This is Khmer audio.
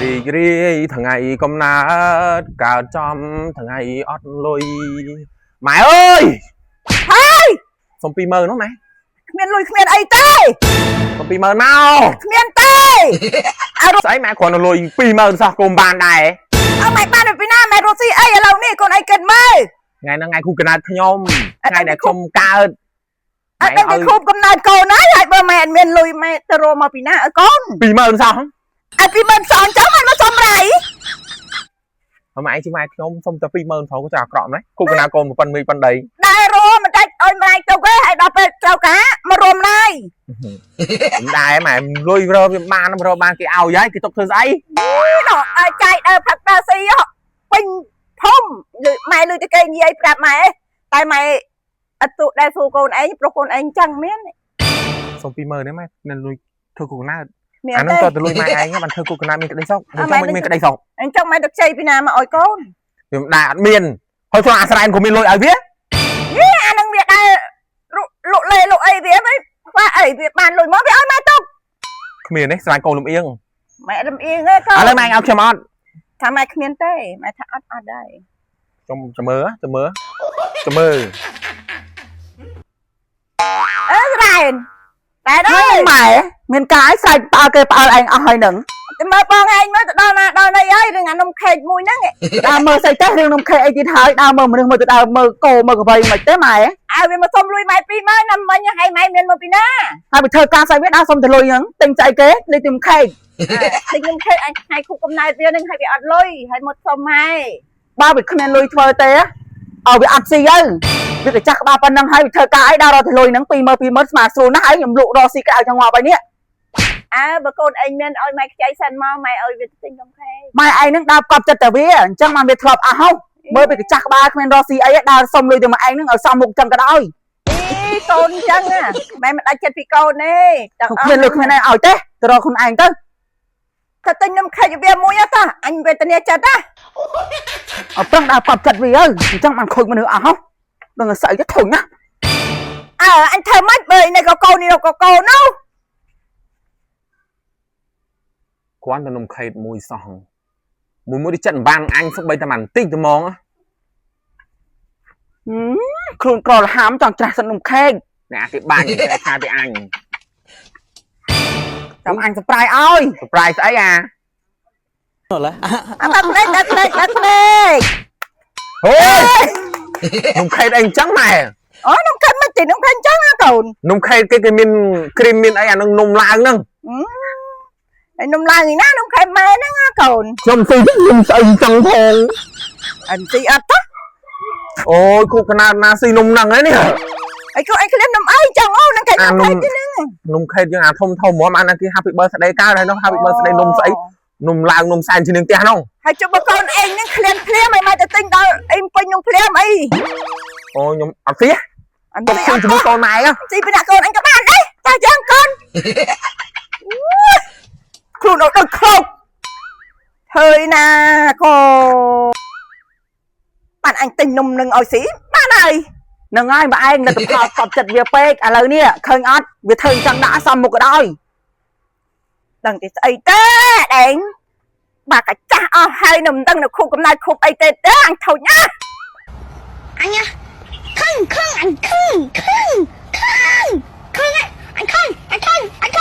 រីករាយថ្ងៃកំណើតកើតចំថ្ងៃអត់លុយម៉ែអើយ ហើយ សុំ20000នោះម៉ែ គ្មានលុយគ្មានអីទេ សុំ20000មក គ្មានទេ ស្អីម៉ែគ្រាន់តែលុយ20000សោះគុំបានដែរ អើម៉ែបានទៅពីណាម៉ែរកស៊ីអីឥឡូវនេះកូនឯងគិតមើល ថ្ងៃហ្នឹងថ្ងៃគូកណើតខ្ញុំថ្ងៃដែលខ្ញុំកើត អត់ដឹងពីខូបកំណើតកូនហើយហើយបើម៉ែអត់មានលុយម៉ែទៅរកមកពីណាឲ្យកូន 20000សោះ អត់ពីមិនសនចឹងមិនមកសំរៃ ហើយម៉ែឯងជាម៉ែខ្ញុំសុំតែ20000ផងក៏ចាអាក្រក់ម្ល៉េះគូកណើតកូនប៉ុណ្ណេះប៉ុណ្ដី ដែររកមិនដាច់ឲ្យម្ដាយទុកទេហើយដល់ពេលត្រូវការមករមណៃ មិនដែរម៉ែលុយរកវាបានរកបានគេឲ្យហើយគេទុកធ្វើស្អី នោះឲ្យចាយដើរផឹកដើរស៊ីហ៎ពេញភុំលឺម៉ែលឺតែគេនិយាយប្រាប់ម៉ែតែម៉ែអត់ទូដែរសួរកូនឯងប្រុសកូនឯងចឹងមាន សុំ20000នេះម៉ែនៅលុយធ្វើគូកណើត មាន អានោះ ទេ តើទៅលុយម៉ែឯងបានធ្វើគូកណើតមានក្តីសុខខ្ញុំចង់មិនមានក្តីសុខ អញ្ចឹងម៉ែទៅខ្ចីពីណាមកឲ្យកូន វាមិនដែរអត់មានហើយខ្លួនអាស្រ័យក៏មានលុយឲ្យវា អានឹងវាដែរលក់លេលក់អីវាមិនខ្វះអីវាបានលុយមកវាឲ្យម៉ែទុក គ្មានទេស្រ័យកូនលំអៀង ម៉ែរំអៀងទេកូន ឥឡូវម៉ែឯងឲ្យខ្ញុំអត់ ថាម៉ែគ្មានទេម៉ែថាអត់អត់ដែរ ខ្ញុំចាំមើលចាំមើលចាំមើល អឺរ៉ែនតែ ហើ ដល់ យម៉ែមានការឲ្យស្រែកផ្អើលគេផ្អើលឯងអស់ហើយនឹង តែមើលបងឯងមើលទៅដល់ណាដល់ណីហើយរឿងអានំខេកមួយហ្នឹង ដើរមើលស្អីទេរឿងនំខេកអីទៀតហើយដើរមើលមនុស្សមើលទៅដើរមើលគោមើលក្របីមិនទេម៉ែ ឲ្យវាមកសុំលុយម៉ែ20000ណាមិញហើយម៉ែមានមកពីណា ហើយបើធ្វើការស្អីវាដើរសុំទៅលុយហ្នឹងទិញស្អីគេលេខនំខេក ទិញនំខេកអញថ្ងៃខុកកំណែតវាហ្នឹងហើយវាអត់លុយហើយមកសុំម៉ែ បើវាគ្មានលុយធ្វើទេឲ្យវាអត់ស៊ីទៅវាក៏ចាស់ក្បាលប៉ុណ្ណឹងហើយវាធ្វើការអីដើររកទៅលុយហ្នឹង20000 20000ស្មើស្រួលណាស់ហើយខ្ញុំលក់រកស៊ីក្តៅចង្ងាប់ហើយនេះ អើបើកូនឯងមានឲ្យម៉ែខ្ចីសិនមកម៉ែឲ្យវាទិញនំខេក ម៉ែឯងហ្នឹងដើរកប់ចិត្តតែវាអញ្ចឹងបានវាធ្លាប់អស់ហោះមើលវាក៏ចាស់ក្បាលគ្មានរកស៊ីអីដើរសុំលុយទៅមកឯងហ្នឹងឲ្យសមមុខចឹងក៏ដោយ អីកូនអញ្ចឹងម៉ែមិនដាច់ចិត្តពីកូនទេ គ្មានលុយគ្មានអីឲ្យទេទៅរកខ្លួនឯងទៅ ថាទិញនំខេកវាមួយតាអញវេទនាចិត្តណា ឲ្យប្រឹងដើរកប់ចិត្តវាទៅអញ្ចឹងបានខូចមនុស្សអស់ហោះដឹងតែស្អីទៅធុញណាស់ អើអញធ្វើម៉េចបើនេះក៏កូននេះក៏កូននោះ គ្រាន់តែនំខេតមួយសោះមួយមួយនេះចិត្តមិនបានអញសុំបីតែបន្តិចត្មង ខ្លួនក្រលហាមចង់ច្រាស់សិននំខេក អ្នកគេបាញ់តែថាពីអញ ចាំអញសប្រាយឲ្យ surprise ស្អីអា អត់ភ្លេចអត់ភ្លេចអត់ភ្លេច ហេនំខេតអីអញ្ចឹងម៉ែ អូនំខេកមិនទេនំខេកអញ្ចឹងណាកូន នំខេតគេគេមានគ្រីមមានអីអានឹងនំឡើងហ្នឹង ហើយនំឡើងឯណានំខេកម៉ែហ្នឹងណាកូន ខ្ញុំស៊ីខ្ញុំស្អីចឹងផង អញស៊ីអត់ទេ អូយគូកណាតណាស៊ីនំហ្នឹងហើយនេះ អីកូនអញឃ្លាននំអីចឹងអូននឹងខេកនំខេកហ្នឹង នំខេតយើងអាធំធំហ្មងអាណាគេ Happy Birthday កើតហើយនោះ Happy Birthday នំស្អីនំឡើងនំសែនជាងផ្ទះនោះ ហើយចុះបើកូនឯងហ្នឹងឃ្លានភ្លាមឲ្យមកទៅទិញដល់អីពេញនំភ្លាមអី អូខ្ញុំអត់ស៊ី អញ ទុកស៊ីជាមួយកូនម៉ែ ស៊ីពីអ្នកកូនអញក៏បានដែរចាចឹងកូនខ្លួនអត់ដូចខ្លោកហើយណាកូនបានអញទិញនំនឹងឲ្យស៊ីបានហើយ ហ្នឹងហើយបើឯងនៅតែផលកប់ចិត្តវាពេកឥឡូវនេះឃើញអត់វាធ្វើអញ្ចឹងដាក់សមមុខក៏ដោយ ដឹងទីស្អីទេឯងបាកាចាស់អស់ហើយនៅមិនដឹងនៅខូបកំណើតខូបអីទេទេអញធុញណា អញខឹងខឹងអញខឹងខឹងខឹងខឹងអញខឹងអញខឹងអញខឹង